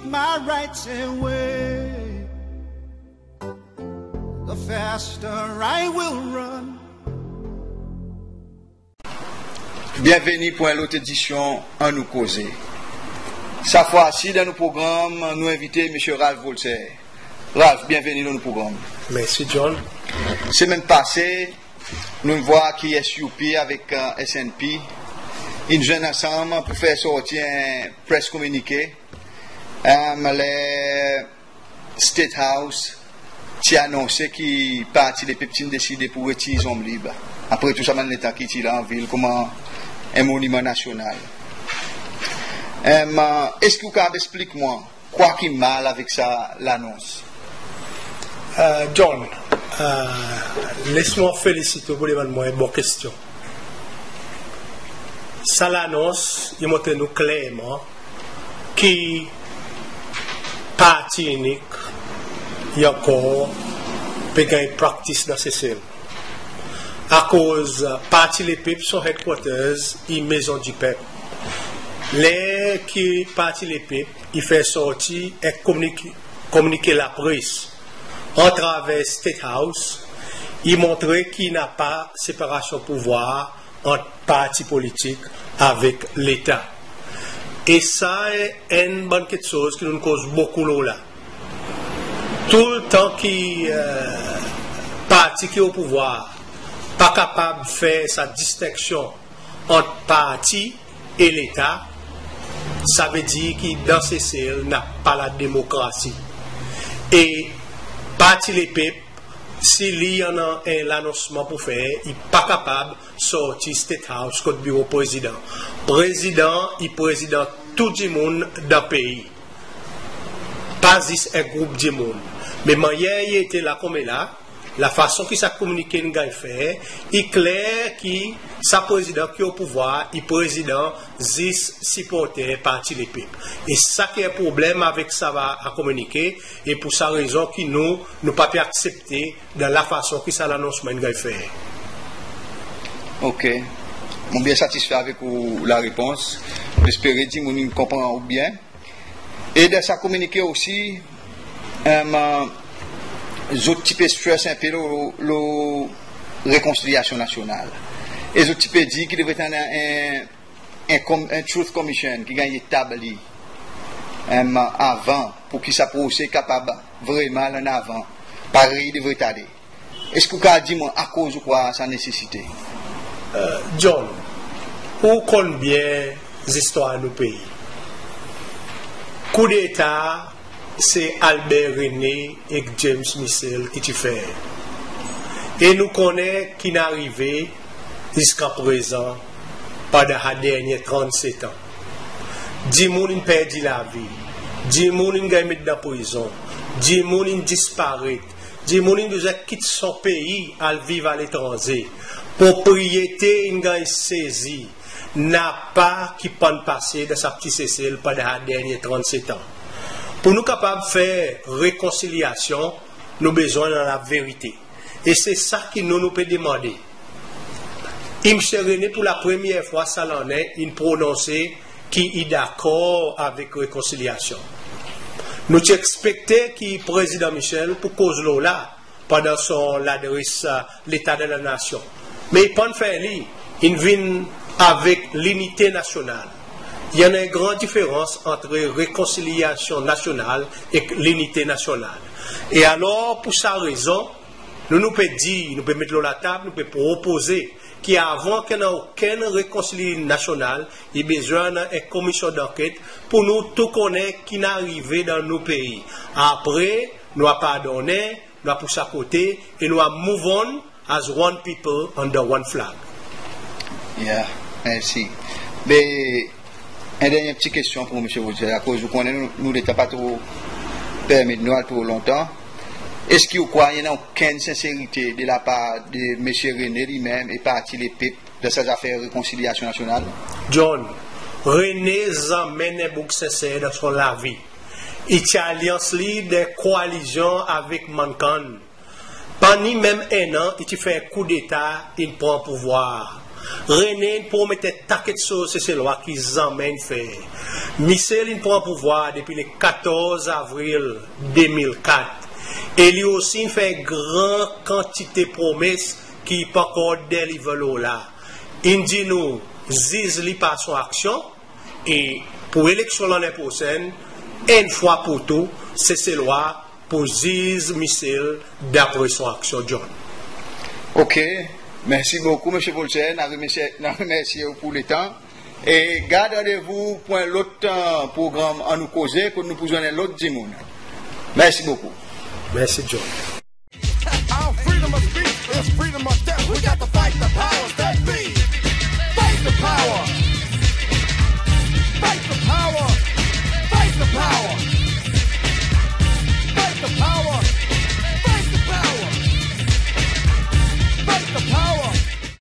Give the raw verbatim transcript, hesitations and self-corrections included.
My rights away, the faster I will run. Byenveni pour en lot edisyon Annou Koze. Sa fwa si dan nou progranm nou envite Msye Ralph Voltaire. Ralph, byenveni dan nou progranm. Mersi John. Semenn pase nou'n vwar ki S U P avek SNP in zwenn ansanm pour fer sorti en press communique ler State House ti anonse ki Parti Lepep ti'n deside pour retir Zomlib. Apre tou sa bann letan ki ti la an vil konman en moniman nasyonal. Eski ou kapab eksplik mwan kwa ki mal avek sa lanons? John, les mwan felisit ou pour demann mwan en bon kestyon. Sa lanons i montre nou klerman ki parti inik i ankor pe ganny practice dan Sesel. Akoz Parti Lepep son headquarters i Maison du Peuple. Ler ki Parti Lepep i fer sorti en kominike, kominike lapres atraver State House, i montre ki napa separasyon pouvwar ant parti politik avek Leta. E sa enn bann keksoz ki nou'n koz bokou lo la. Toultan ki parti ki o pouvwar pa kapab fer sa distenksyon ant parti e Leta, savedir ki dan Sesel napa la demokrasi. E Parti Lepep, si li i annan en lanonsman pour fer, i pa kapab sorti State House kot biro Prezidan. Prezidan i Prezidan tou dimoun dan pei, pa zis en group dimoun. Me mannyer i ete la konmela, lafason ki sa kominike in ganny fer, i kler ki sa Prezidan ki o pouvwar i Prezidan zis siporter Parti Lepep. E sa ki en problenm avek sa kominike, e pour sa rezon ki nou, nou pa pe aksepte dan lafason ki sa lanonsman in ganny fer. OK. Mon byen satisfe avek ou larepons. Mon espere dimoun in konpran ou byen. E dan sa kominike osi, zot ti pe stress en pe lo, lo rekonsilyasyon nasyonal. E zot ti pe dir ki devret annan en, en, en Truth Commission ki ganny etabli avan pour ki sa proses kapab vreman al an avan parey i devret ale. Eski ou kapab dir mwan akoz ou krwar sa nesesite? John, ou konn byen zistwar nou pei. Koudeta se Albert René ek James Michel ki ti fer. E nou konnen ki'n arive ziska prezan pandan sa dernyen trannset an. Dimoun in perdi lavi, dimoun in ganny met dan prizon, dimoun in disparet, dimoun in bezwen kit son pei al viv aletranze, propriyete in ganny sezi, napa ki pa'n pase dan sa pti Sesel pandan sa dernyen trannset an. Pour nou kapab fer rekonsilyasyon, nou bezwen annan laverite. E se sa ki nou, nou pe demande. E Msye René pour lapremyer fwa sa lannen in prononse ki i dakor avek rekonsilyasyon. Nou ti ekspekte ki Prezidan Michel pour koz lo la pandan son ladres Leta de la Nasyon. Me i pa'n fer li, in vin avek linite nasyonal. I annan en gran diferans ant rekonsilyasyon nasyonal ek linite nasyonal. E alor pour sa rezon, nou, nou pe dir, nou pe met lo latab, nou pe propoze ki avan ki annan okenn rekonsilye nasyonal, i bezwen annan en komisyon danket pour nou tou konnen ki'n arive dan nou pei. Apre, nou a pardonnen, nou a pous akote e nou a move on as one people under one flag. Yeah, mersi. Me en dernyen pti kestyon pour Msye Voltaire, akoz ou konnen nou, nou letan pa tro permet nou al tro lontan. Eski ou krwar i annan okenn senserite de lapar de Msye René li menm e Parti Lepep dan sa zafer rekonsilyasyon nasyonal? John, René zanmen nenboug senser dan son lavi. I ti alyans li dan koalizyon avek Mankan. Pa ni menm en an, i ti fer koudeta, in pran pouvwar. René in promet en taket soz Seselwa ki zanmen in fer. Michel in pran pouvwar depi le katorz Avril de mil kat. E li osi in fer gran kantite promes ki i pa ankor deliver lo la. In dir nou ziz li par son aksyon, e pour eleksyon lannen prosenn, enn fwa pour tou, Seselwa pour ziz Michel dapre son aksyon, John. OK. Mersi bokou, Msye Voltaire. N a remersye, n a remersye ou pour letan. E gard randevou pour en lot progranm Annou Koze, kot nou pou zwenn en lot dimoun. Mersi bokou. Mersi, John. Our freedom of speech is freedom of death. We got to fight the powers that